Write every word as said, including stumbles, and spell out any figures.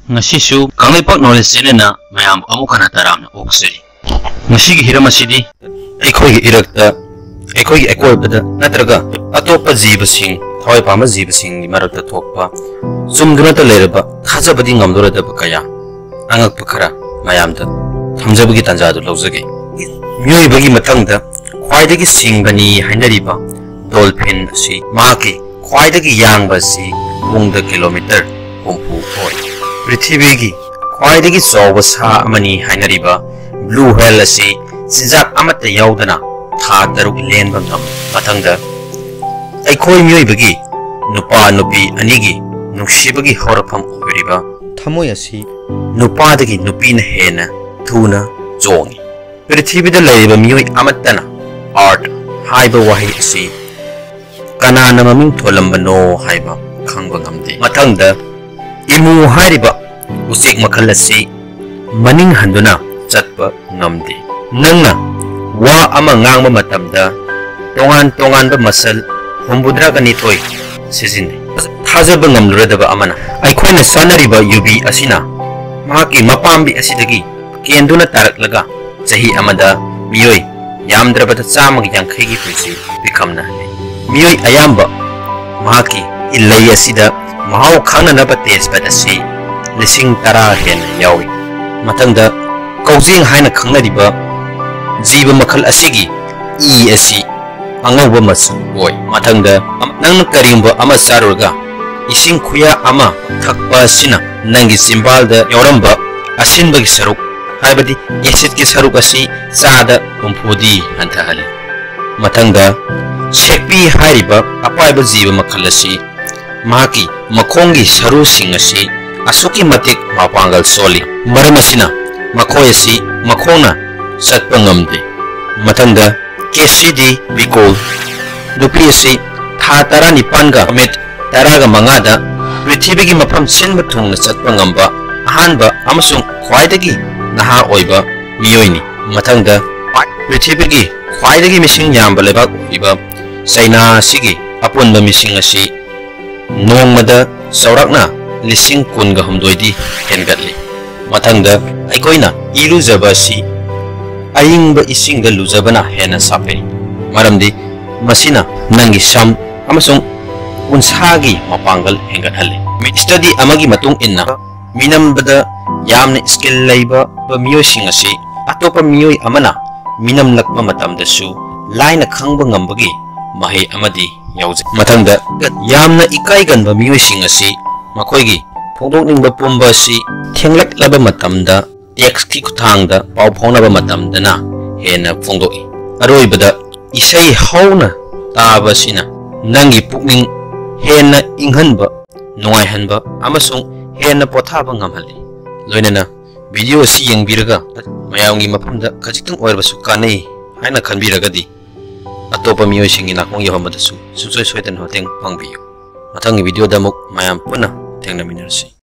ꯉꯁꯤꯁꯨ ꯀꯪꯂꯩꯄꯥꯛ Knowledge Channelꯅ ꯃꯌꯥꯝꯕꯨ ꯑꯃꯨꯛ ꯍꯟꯅ ꯇꯔꯥꯝꯅ ꯑꯣꯛꯆꯔꯤ꯫ ꯉꯁꯤꯒꯤ ꯍꯤꯔꯝ ꯑꯁꯤꯗꯤ ꯑꯩꯈꯣꯏꯒꯤ ꯏꯔꯛꯇ, ꯑꯩꯈꯣꯏꯒꯤ ꯑꯀꯣꯏꯕꯗ ꯅꯠꯇ꯭ꯔꯒ ꯑꯇꯣꯞꯄ ꯖꯤꯕꯁꯤꯡ, ꯊꯋꯥꯏ ꯄꯥꯟꯕ ꯖꯤꯕꯁꯤꯡꯒꯤ ꯃꯔꯛꯇ ꯊꯣꯛꯄ ꯆꯨꯝꯗꯨꯅꯇ ꯂꯩꯔꯕ, ꯊꯥꯖꯕꯗꯤ ꯉꯝꯂꯔꯣꯏꯗꯕ ꯀꯌꯥ, ꯑꯉꯛꯄ ꯈꯔ ꯃꯌꯥꯝꯗ ꯊꯝꯖꯕꯒꯤ ꯇꯥꯟꯖꯥꯗꯨ ꯂꯧꯖꯒꯦ꯫ ꯃꯤꯑꯣꯏꯕꯒꯤ ꯃꯊꯪꯗ ꯈ꯭ꯋꯥꯏꯗꯒꯤ ꯁꯤꯡꯕꯅꯤ ꯍꯥꯏꯅꯔꯤꯕ dolphin ꯑꯁꯤ ꯃꯍꯥꯛꯀꯤ ꯈ꯭ꯋꯥꯏꯗꯒꯤ ꯌꯥꯡꯕ ꯑꯁꯤ ꯄꯨꯡꯗ kilometre ꯍꯨꯝꯐꯨ ꯑꯣꯏ꯫ ꯄ꯭ꯔꯤꯊꯤꯕꯤꯒꯤ ꯈ꯭ꯋꯥꯏꯗꯒꯤ ꯆꯥꯎꯕ ꯁꯥ ꯑꯃꯅꯤ ꯍꯥꯏꯅꯔꯤꯕ blue whale ꯑꯁꯤ ꯆꯤꯟꯖꯥꯛ ꯑꯃꯠꯇ ꯌꯥꯎꯗꯅ ꯊꯥ ꯇꯔꯨꯛ ꯂꯦꯟꯕ ꯉꯝꯃꯤ꯫ ꯃꯊꯪꯗ, ꯑꯩꯈꯣꯏ ꯃꯤꯑꯣꯏꯕꯒꯤ ꯅꯨꯄꯥ ꯅꯨꯄꯤ ꯑꯅꯤꯒꯤ ꯅꯨꯡꯁꯤꯕꯒꯤ ꯍꯧꯔꯛꯐꯝ ꯑꯣꯏꯔꯤꯕ ꯊꯃꯣꯏ ꯑꯁꯤ ꯅꯨꯄꯥꯗꯒꯤ ꯅꯨꯄꯤꯅ ꯍꯦꯟꯅ ꯊꯨꯅ ꯆꯣꯡꯏ꯫ ꯄ꯭ꯔꯤꯊꯤꯕꯤꯗ ꯂꯩꯔꯤꯕ ꯃꯤꯑꯣꯏ ꯑꯃꯠꯇꯅ art ꯍꯥꯏꯕ ꯋꯥꯍꯩ ꯑꯁꯤ ꯀꯅꯥꯅ ꯃꯃꯤꯡ ꯊꯣꯜꯂꯝꯕꯅꯣ ꯍꯥꯏꯕ ꯈꯪꯕ ꯉꯝꯗꯦ꯫ ꯃꯊꯪꯗ, emu ꯍꯥꯏꯔꯤꯕ ꯎꯆꯦꯛ ꯃꯈꯜ ꯑꯁꯤ ꯃꯅꯤꯡ ꯍꯟꯗꯨꯅ ꯆꯠꯄ ꯉꯝꯗꯦ꯫ ꯅꯪꯅ ꯋꯥ ꯑꯃ ꯉꯥꯡꯕ ꯃꯇꯝꯗ ꯇꯣꯉꯥꯟ ꯇꯣꯉꯥꯟꯕ muscle ꯍꯨꯝꯐꯨꯇꯔꯥꯒ ꯅꯤꯊꯣꯏ ꯁꯤꯖꯤꯟꯅꯩ꯫ ꯊꯥꯖꯕ ꯉꯝꯂꯔꯣꯏꯗꯕ ꯑꯃꯅ, ꯑꯩꯈꯣꯏꯅ ꯆꯥꯅꯔꯤꯕ ꯌꯨꯕꯤ ꯑꯁꯤꯅ ꯃꯍꯥꯛꯀꯤ ꯃꯄꯥꯝꯕꯤ ꯑꯁꯤꯗꯒꯤ ꯀꯦꯟꯗꯨꯅ ꯇꯥꯔꯛꯂꯒ ꯆꯍꯤ ꯑꯃꯗ ꯃꯤꯑꯣꯏ ꯌꯥꯝꯗ꯭ꯔꯕꯗ ꯆꯥꯝꯃꯒ ꯌꯥꯡꯈꯩꯒꯤ ꯄꯨꯟꯁꯤ ꯄꯤꯈꯝꯅꯍꯜꯂꯤ꯫ ꯃꯤꯑꯣꯏ ꯑꯌꯥꯝꯕ ꯃꯍꯥꯛꯀꯤ ꯏꯂꯩ ꯑꯁꯤꯗ ꯃꯍꯥꯎ ꯈꯪꯅꯅꯕ taste bud ꯑꯁꯤ ꯂꯤꯁꯤꯡ ꯇꯔꯥ ꯍꯦꯟꯅ ꯌꯥꯎꯏ꯫ ꯃꯊꯪꯗ, ꯀꯧꯖꯦꯡ ꯍꯥꯏꯅ ꯈꯪꯅꯔꯤꯕ ꯖꯤꯕ ꯃꯈꯜ ꯑꯁꯤꯒꯤ ꯏ ꯑꯁꯤ ꯑꯉꯧꯕ ꯃꯆꯨ ꯑꯣꯏ꯫ ꯃꯊꯪꯗ, ꯅꯪꯅ ꯀꯔꯤꯒꯨꯝꯕ ꯑꯃ ꯆꯥꯔꯨꯔꯒ ꯏꯁꯤꯡ ꯈꯨꯌꯥ ꯑꯃ ꯊꯛꯄ ꯑꯁꯤꯅ ꯅꯪꯒꯤ ꯆꯤꯝꯕꯥꯜꯗ ꯌꯥꯎꯔꯝꯕ ꯑꯁꯤꯟꯕꯒꯤ ꯁꯔꯨꯛ, ꯍꯥꯏꯕꯗꯤ acidꯀꯤ ꯁꯔꯨꯛ ꯑꯁꯤ ꯆꯥꯗ ꯍꯨꯝꯐꯨꯗꯤ ꯍꯟꯊꯍꯜꯂꯤ꯫ ꯃꯊꯪꯗ, ꯁꯦꯛꯄꯤ ꯍꯥꯏꯔꯤꯕ ꯑꯄꯥꯏꯕ ꯖꯤꯕ ꯃꯈꯜ ꯑꯁꯤ ꯃꯍꯥꯛꯀꯤ ꯃꯈꯣꯡꯒꯤ ꯁꯔꯨꯁꯤꯡ ꯑꯁꯤ ꯑꯁꯨꯛꯀꯤ ꯃꯇꯤꯛ ꯃꯄꯥꯡꯒꯜ ꯁꯣꯜꯂꯤ꯫ ꯃꯔꯝ ꯑꯁꯤꯅ ꯃꯈꯣꯏ ꯑꯁꯤ ꯃꯈꯣꯡꯅ ꯆꯠꯄ ꯉꯝꯗꯦ꯫ ꯃꯊꯪꯗ, Cassidy Beagle ꯅꯨꯄꯤ ꯑꯁꯤ ꯊꯥ ꯇꯔꯥꯅꯤꯄꯥꯟꯒ ꯅꯨꯃꯤꯠ ꯇꯔꯥꯒ ꯃꯉꯥꯗ ꯄ꯭ꯔꯤꯊꯤꯕꯤꯒꯤ ꯃꯐꯝ ꯁꯤꯟꯕ ꯊꯨꯡꯅ ꯆꯠꯄ ꯉꯝꯕ ꯑꯍꯥꯟꯕ ꯑꯃꯁꯨꯡ ꯈ꯭ꯋꯥꯏꯗꯒꯤ ꯅꯍꯥ ꯑꯣꯏꯕ ꯃꯤꯑꯣꯏꯅꯤ꯫ ꯃꯊꯪꯗ, ꯄ꯭ꯔꯤꯊꯤꯕꯤꯒꯤ ꯈ꯭ꯋꯥꯏꯗꯒꯤ ꯃꯤꯁꯤꯡ ꯌꯥꯝꯕ ꯂꯩꯕꯥꯛ ꯑꯣꯏꯔꯤꯕ ꯆꯩꯅꯥ ꯑꯁꯤꯒꯤ ꯑꯄꯨꯟꯕ ꯃꯤꯁꯤꯡ ꯑꯁꯤ ꯅꯣꯡꯃꯗ ꯆꯥꯎꯔꯥꯛꯅ ꯂꯤꯁꯤꯡ ꯀꯨꯟꯒ ꯍꯨꯝꯗꯣꯏꯗꯤ ꯍꯦꯟꯒꯠꯂꯤ꯫ ꯃꯊꯪꯗ, ꯑꯩꯈꯣꯏꯅ ꯏꯔꯨꯖꯕ ꯑꯁꯤ ꯑꯏꯪꯕ ꯏꯁꯤꯡꯗ ꯂꯨꯖꯕꯅ ꯍꯦꯟꯅ ꯁꯥꯐꯩ, ꯃꯔꯝꯗꯤ ꯃꯁꯤꯅ ꯅꯪꯒꯤ ꯁꯝ ꯑꯃꯁꯨꯡ ꯎꯟꯁꯥꯒꯤ ꯃꯄꯥꯡꯒꯜ ꯍꯦꯟꯒꯠꯍꯜꯂꯤ꯫ ꯃꯤ-, study ꯑꯃꯒꯤ ꯃꯇꯨꯡ ꯏꯟꯅ, ꯃꯤꯅꯝꯕꯗ ꯌꯥꯝꯅ skill ꯂꯩꯕ ꯃꯤꯑꯣꯏꯁꯤꯡ ꯑꯁꯤ ꯑꯇꯣꯞꯄ ꯃꯤꯑꯣꯏ ꯑꯃꯅ ꯃꯤꯅꯝꯂꯛꯄ ꯃꯇꯝꯗꯁꯨ ꯂꯥꯏꯅ ꯈꯪꯕ ꯉꯝꯕꯒꯤ ꯃꯍꯩ ꯑꯃꯗꯤ ꯌꯥꯎꯖꯩ꯫ ꯃꯊꯪꯗ, ꯌꯥꯝꯅ ꯏꯀꯥꯏꯒꯟꯕ ꯃꯤꯑꯣꯏꯁꯤꯡ ꯑꯁꯤ ꯃꯈꯣꯏꯒꯤ ꯐꯣꯡꯗꯣꯛꯅꯤꯡꯕ ꯄꯨꯝꯕ ꯑꯁꯤ ꯊꯦꯡꯂꯛꯂꯕ ꯃꯇꯝꯗ text ꯀꯤ ꯈꯨꯠꯊꯥꯡꯗ ꯄꯥꯎ ꯐꯥꯎꯅꯕ ꯃꯇꯝꯗꯅ ꯍꯦꯟꯅ ꯐꯣꯡꯗꯣꯛꯏ꯫ ꯑꯔꯣꯏꯕꯗ, ꯏꯁꯩ ꯍꯧꯅ ꯇꯥꯕ ꯑꯁꯤꯅ ꯅꯪꯒꯤ ꯄꯨꯛꯅꯤꯡ ꯍꯦꯟꯅ ꯏꯪꯍꯟꯕ, ꯅꯨꯡꯉꯥꯏꯍꯟꯕ ꯑꯃꯁꯨꯡ ꯍꯦꯟꯅ ꯄꯣꯊꯥꯕ ꯉꯝꯍꯜꯂꯤ꯫ ꯂꯣꯏꯅꯅ video ꯑꯁꯤ ꯌꯦꯡꯕꯤꯔꯒ ꯃꯌꯥꯝꯒꯤ ꯃꯐꯝꯗ ꯈꯖꯤꯛꯇꯪ ꯑꯣꯏꯔꯕꯁꯨ ꯀꯥꯟꯅꯩ ꯍꯥꯏꯅ ꯈꯟꯕꯤꯔꯒꯗꯤ, ꯑꯇꯣꯞꯄ ꯃꯤꯑꯣꯏꯁꯤꯡꯒꯤ ꯅꯥꯀꯣꯡ ꯌꯧꯍꯟꯕꯗꯁꯨ ꯁꯨꯡꯁꯣꯏ ꯁꯣꯏꯗꯅ ꯃꯇꯦꯡ ꯄꯥꯡꯕꯤꯌꯨ꯫ ꯃꯊꯪꯒꯤ video ꯗ ꯑꯃꯨꯛ ꯃꯌꯥꯝ ꯄꯨꯟꯅ ꯊꯦꯡꯅꯃꯤꯟꯅꯔꯁꯤ꯫